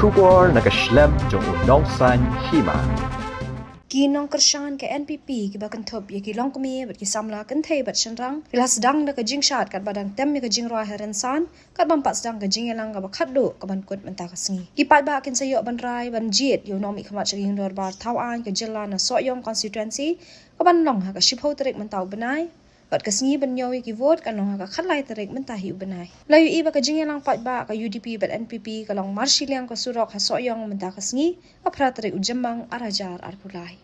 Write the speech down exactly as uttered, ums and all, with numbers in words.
Khubor na ka shlem jong u nongsan hima. Ki nongkyrshan ka N P P kiba kynthup ïa ki longkmie bad ki samla kynthei bad shynrang ki la sdang da ka jingshad katba dang tem ïa ka jingrwai ha rynsan, katba ym pat sdang ka jingïalang kaba khatduh kaban kut mynta ka sngi. Ki paidbah kin sa ïoh ban rai ban jied ïa u nongmihkhmat sha ka ïing dorbar thaw aiñ ka jylla na Sohiong constituency kaban long ha ka shiphew tarik mynta u bnai. Bad ka sngi ban ñiew ïa ki vote kan long ha ka khatlai tarik mynta hi u bnai. La ïohi ba ka jingïalang paidbah ka U D P bad N P P ka long marshiliang ka surok ha Sohiong mynta ka sngi, ka phra tarik u Jymmang arhajar arphew lai.